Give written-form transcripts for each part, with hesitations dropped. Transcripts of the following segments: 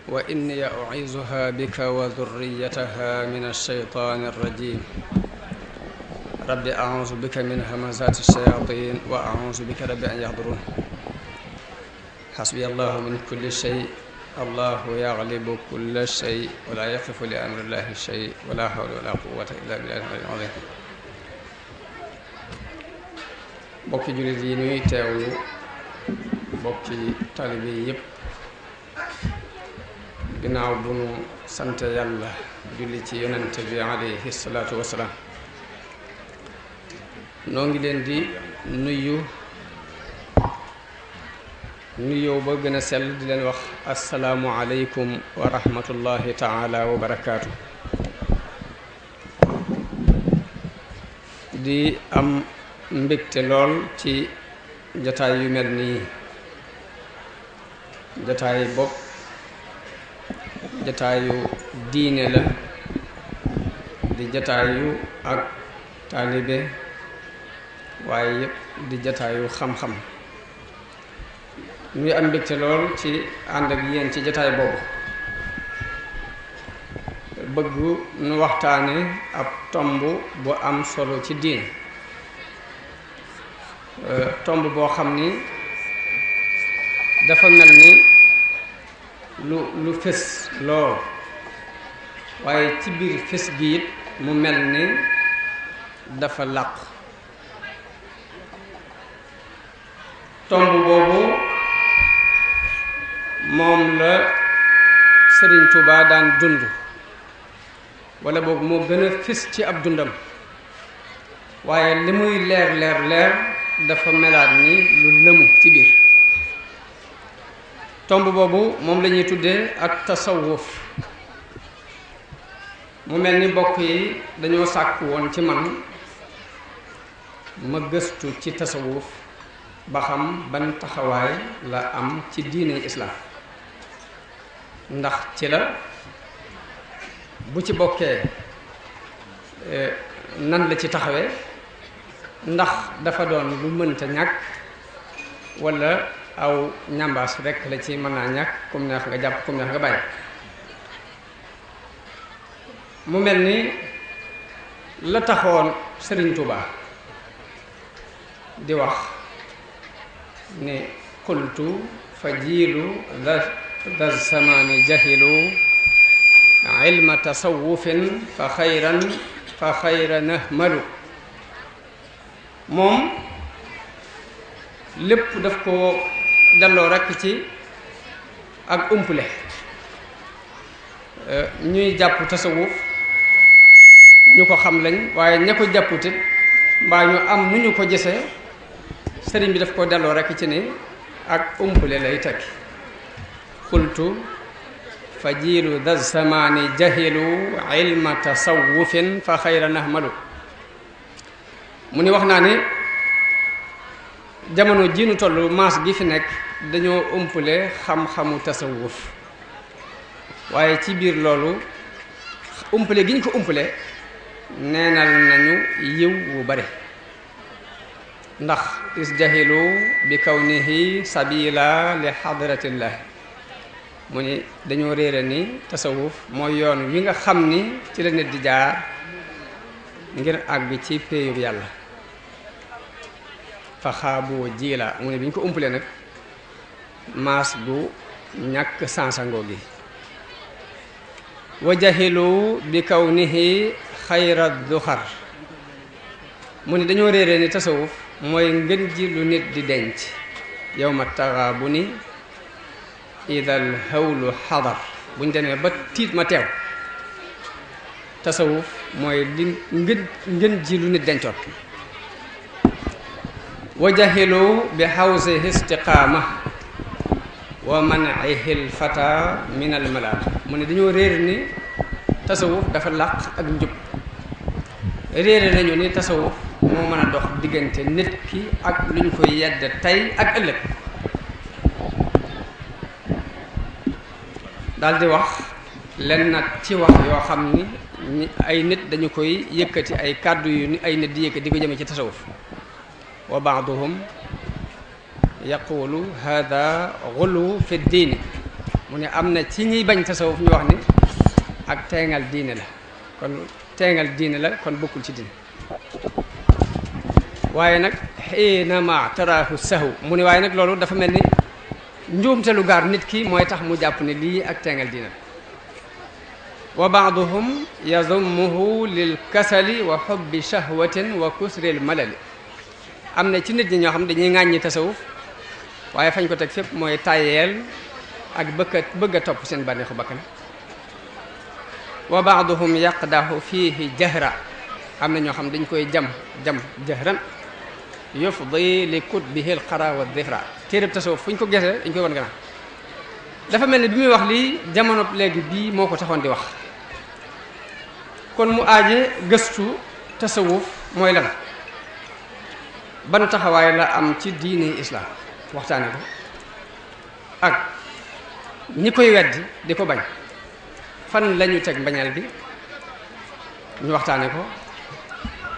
وإني أعيذها بك وذريتها من الشيطان الرجيم رب أعوذ بك من همزات الشياطين وأعوذ بك رب أن يحضرون حسبي الله من كل شيء الله يغلب كل شيء ولا يخف لأمر الله شيء ولا حول ولا قوة إلا بالله العلي العظيم bokki jullit yi ñuy teewlu bokki taalibe yi yépp ginnaaw bu nu sant yàlla julli ci yonent bi alayhi salaatu wasalaam noo ngi leen di nuyoo ba gën a sell di leen wax assalaamu aleykum wa rahmatullahi taala wa barakaatu di am mbégte lool ci jataay yu mel nii jataay bopp jataayu diine la di jataayu ak taalibe waaye yépp di jataayu xam-xam ñuy am mbégte lool ci ànd ak yéen ci jataay boobu bëgg nu waxtaane ab tomb bu am solo ci diin tomb boo xam ni dafa mel ni lu fés lool waaye ci biir fés gi it mu mel ni dafa làq tomb boobu moom la Sëriñ Tuubaa daan dund walla boobu moo gën a fés ci ab dundam waaye li muy leer dafa melaat ni lu lëmu ci biir tomb boobu moom la ñuy tuddee ak tasawuf mu mel ni bokk yi dañoo sàkk woon ci man ma gëstu ci tasawuf ba xam ban taxawaay la am ci diine islaam ndax ci la bu ci bokkee nan la ci taxawee ndax dafa doon lu mënta ñàkk walla aw ñambaas rekk la ci mën naa ñàkk kum neex nga jàpp kum neex nga bàyyi mu mel ni la taxoon Sëriñ Tuubaa di wax ni qultu fa jiilu da zamani jahilu ilma tasawufin fa xayra nahmalu moom lépp daf ko delloo rekk ci ak umpule ñuy jàpp tasawuf ñu ko xam lañ waaye ña ko jàpputit mbaa ñu am nu ñu ko gisee sëriñ bi daf ko delloo rekk ci ni ak umpule lay tekki qultu fa jiilu da zamani jahilu ilma tasawufin fa xayra nahmalu mu ni wax naa ni jamono ji nu tollu maas gi fi nekk dañoo umpule xam-xamu tasawuf waaye ci biir loolu umpule gi ñu ko umpule neenal nañu yiw wu bare ndax isjahilu bi kawnihi sabila li hadratillah mu ni dañoo réere ni tasawuf mooy yoon wi nga xam ni ci la nit di jaar ngir àgg ci péeyub yàlla fa xaaboo jiila mu ne bi ñu ko umpalee nag maas bu ñàkk sansangoo gi wa jahilu bi kawnihi xayra duxar mu ne dañoo réeree ni tasawuf mooy ngën ji lu nit di denc yawma taxaabuni idal hawlu xadar bu ñu demee ba tiit ma teew tasawuf mooy li ngën ji lu nit dencoon wa jahilu bi xawsi istiqaama wa man'ihi lfata min almalal mu ne dañoo réer ni tasawuf dafa làq ak njub réere nañu ni tasawuf moo mën a dox diggante nit ki ak lu ñu koy yedd tey ak ëllëg daldi wax len nag ci wax yoo xam ni ay nit dañu koy yëkkati ay kàddu yu ay nit di yëkkati di ko jëme ci tasawuf wa ba'duhum yaqulu hada ghulu fi diini mu ne am na ci ñiy bañ tasawuf ñu wax ni ak teengal diine la kon teengal diine la kon bokkul ci diine waaye nag xiinama taraahu sahu mu ne waaye nag loolu dafa mel ni njuumte lu gaar nit ki mooy tax mu jàpp ne lii ak teengal diine la wa baaduhum yazummuhu lil kasali wa xubbi shahwatin wa kusril malali am na ci nit ñi ñoo xam dañuy ŋàññi tasawuf waaye fañ ko teg fépp mooy tayeel ak bëgg a topp seen bànneexu bakkan wa baaduhum yaqdahu fiihi jahra am na ñoo xam dañ koy jam jahran yufdi li kutbihi alqara wa dhifra téereb tasawuf fu ñu ko gisee dañ koy wan gannaaw dafa mel ni bi muy wax lii jamono léegi bii moo ko taxoon di wax kon mu aaje gëstu tasawuf mooy lan ban taxawaay la am ci diini islaam waxtaane ko ak ñi koy weddi di ko bañ fan lañu teg mbañal bi ñu waxtaane ko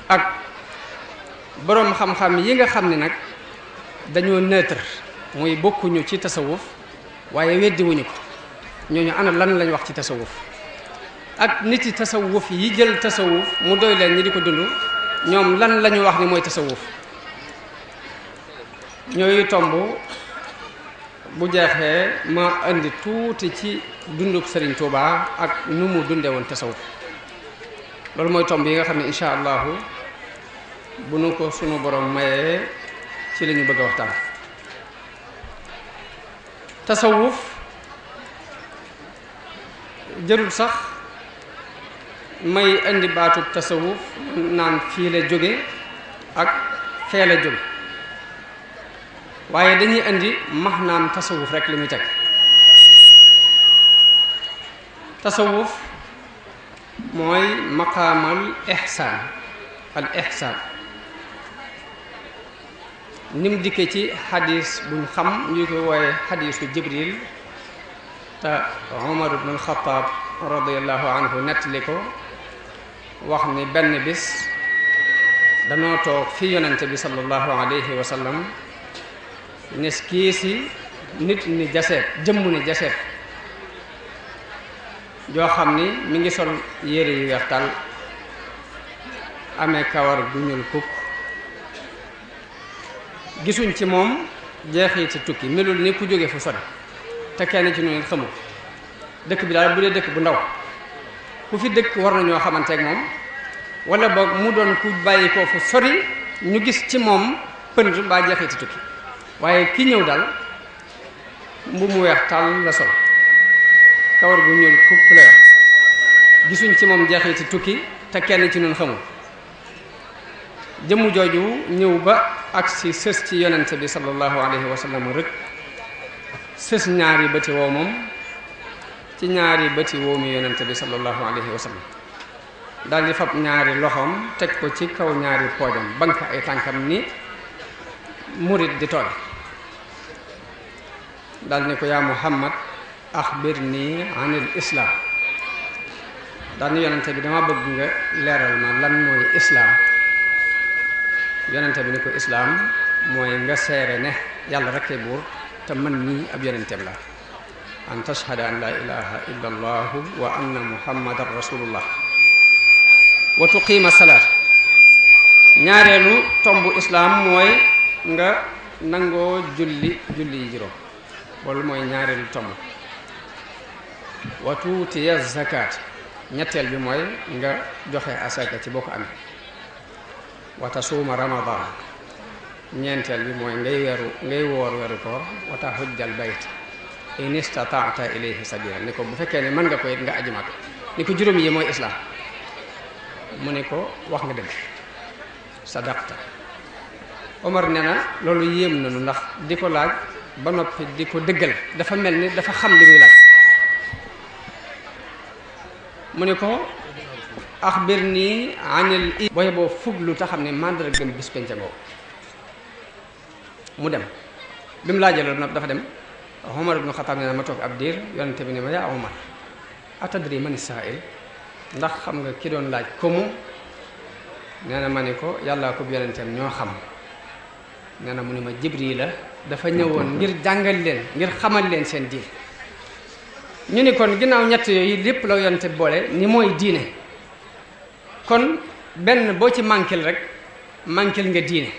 ak boroom xam-xam yi nga xam ne nag dañoo neutre muy bokkuñu ci tasawuf waaye weddiwuñu ko ñooñu ana lan lañ wax ci tasawuf ak nit yi tasawuf yi jël tasawuf mu doy leen ñi di ko dund ñoom lan la ñu wax ni mooy tasawuf ñooyu tomb bu jeexee ma indi tuuti ci dundub Serigne Touba ak nu mu dunde woon tasawuf loolu mooy tomb yi nga xam ne incha allahu bu nu ko sunu borom mayee ci la ñu bëgg a waxtaan tasawuf jërul sax may indi baatub tasawuf naan fii la jóge ak fee la jóge waaye dañuy indi maanaam tasawuf rek li muy teg tasawuf mooy maqaamal ihsaan al ihsaan nim dikkee ci xadis buñ xam ñu koy wooye xadisu jibril te Umar ibn al-Khattab radiallahu anhu nettali ko wax ni benn bis danoo toog fi yonente bi sallallahu alayhi wa sallam nes kii si nit ni jaseet jëmm ni jaseet joo xam ni mi ngi sol yére yu weex tàll amee kawar gu ñuul kukk gisuñ ci moom jeexiti tukki melul ni ku jóge fu sori te kenn ci noonu xamul dëkk bi daal bu dee dëkk bu ndaw ku fi dëkk war nañoo xamanteeg moom wala boog mu doon ku bàyyi ko fu sori ñu gis ci moom pënd mbaa jeexiti tukki waaye ki ñëw daal mbu mu weex tàll la sol kawar gu ñuul kukk la yor gisuñ ci moom jeexiti tukki te kenn ci noonu xamul jëmm jooju ñëw ba ak si sës ci yonente bi sallallahu alayhi wa sallam rek sës ñaari bëti woo moom ci ñaari bëti woo mi yonente bi sallallahu alayhi wa sallam daal di fab ñaari loxoom teg ko ci kaw ñaari poojam bank ay tànkam ni murit di toole daal ni ko yaa Muhammad axbirni anil islam daal ni yonente bi dama bëgg nga leeral ma lan mooy islaam yonente bi ni ko islaam mooy nga seere ne yàlla rekkee buur te man nii ab yonente bi la an tashhada an la ilaha illa allahu wa anna muhammadan rasulullah wa tuqiima salaat ñaareelu tombu islaam mooy nga nangoo julli yi juróom loolu mooy ñaareelu tomb wa tuutiya zakat ñetteel bi mooy nga joxe asaka ci boo ko amee wa tasuuma ramadan ñeenteel bi mooy ngay woor weeru koor wa tahujjal bayt in istataata ilayhi sabila ni ko bu fekkee ne mën nga ko it nga aji Makka ni ko juróom yi mooy islaam mu ne ko wax nga dëgg sadaqta Omar nee na loolu yéem nañu ndax di ko laaj ba noppi di ko dëggal dafa mel ni dafa xam li muy laaj mu ne ko axbirni anil booye boo fuglu te xam ne mandargam bis penca boobu mu dem bi mu laajee loolu nag dafa dem Omar ibn Khattab nee na ma toog ab diir yonente bi ne ma yaa Omar atadri man saa'il ndax xam nga ki doon laaj ko mu nee na ma ne ko yàllaa ko yonenteem ñoo xam nee na mu ne ma Jibril la dafa ñëwoon ngir jàngal leen ngir xamal leen seen diin ñu ni kon ginnaaw ñett yooyu lépp la yonte boole ni mooy diine kon benn boo ci manquil rek manquil nga diine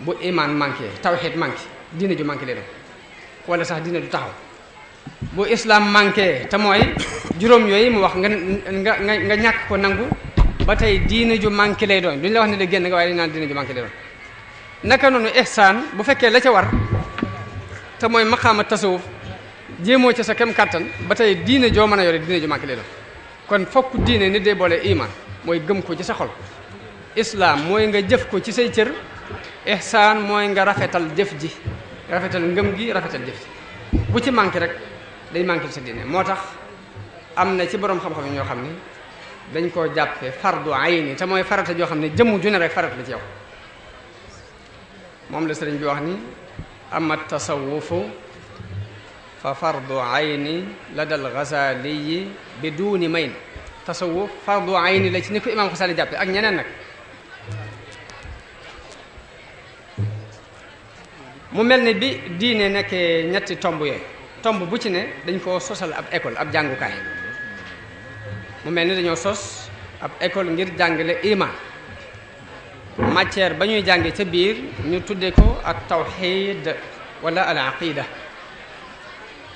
bu iman manqué tawhid manqué diine ju manqué lay doon wala sax diine du taxaw bu islam manqué te mooy juróom yooyu mu wax nga ñàkk ko nangu ba tey diine ju manqué lay doon duñ la wax ne la génn nga waaye dañ naan diine ju manqué lay doon naka noonu ihsaan bu fekkee la ca war te mooy maqaama tasawuf jéemoo ca sa kem kàttan ba tey diine joo mën a yore diine ju manqué lay doon kon fokk diine nit day boole iman mooy gëm ko ci sa xol islam mooy nga jëf ko ci say cër ihsaan mooy nga rafetal jëf ji rafetal ngëm gi rafetal jëf ji bu ci manqué rek day manqué sa diine moo tax am na ci borom xam-xam yi ñoo xam ni dañ koo jàppe fardu ayni te mooy farata joo xam ne jëmm ju ne rek farata la ci yow moom la sëriñ bi wax ni ama tasawufu fa fardu ayni la dal Ghazali bi duuni mayn tasawuf fardu ayni la ci ni ko imaam Xasali jàppe ak ñeneen nag mu mel ni bi diine nekkee ñetti tomb yooyu tomb bu ci ne dañ koo sosal ab école ab jàngukaay mu mel ni dañoo sos ab école ngir jàngale iman matière ba ñuy jànge ca biir ñu tudde ko ak tawxid wala al aqida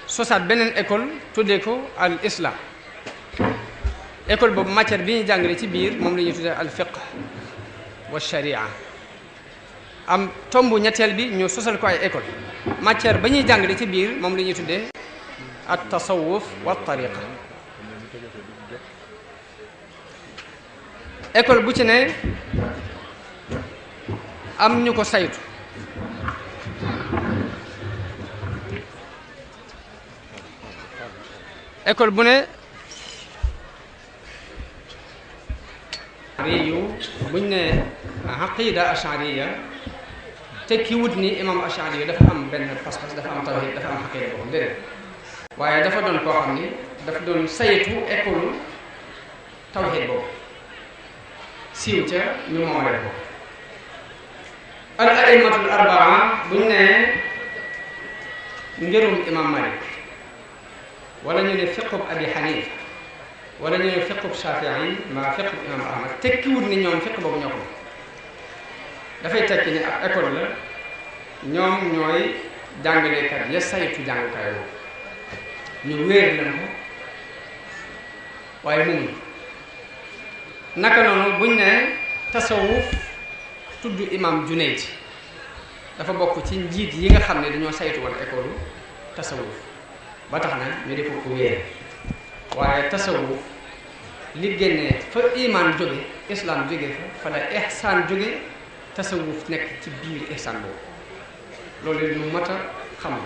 sosaat beneen école tudde ko al islam école boobu matière bi ñuy jàngale ci biir moom la ñuy tudde al fiqh wa sharia am tombu ñetteel bi ñu sosal ko ay école matière ba ñuy jàngale ci biir moom la ñuy tuddee at tasawuf wa tariqa école bu ci ne am ñu ko saytu école bu ne buñ ne aqida ashariya tekki wut ni imam ashari dafa am benn pas-pas dafa am tawhid dafa am aqida boobu déedéet waaye dafa doon koo xam ni dafa doon saytu école tawhid boobu siiw ca ñu moomale ko al aimatul arbaa buñ ne ngirum imam Malik wala ñu ne fiqub abi Hanifa wala ñu ne fiqub Shafii ma fiqub imam Ahmad tekki wut ni ñoom fiq boobu ñoo ko dafay tekki ni ab école la ñoom ñooy jàngalekat ya saytu jàngukaay boobu ñu wéer leen ko waaye moomuñ naka noonu buñ ne tasawuf tudd imam Junayd dafa bokk ci njiit yi nga xam ne dañoo saytu woon école tasawuf ba tax na ñu defoo ko wéer waaye tasawuf li génnee fa iman jóge islam jóge fa la ihsaan jóge tasawuf nekk ci biir ihsaan boobu loolu lu mat a xam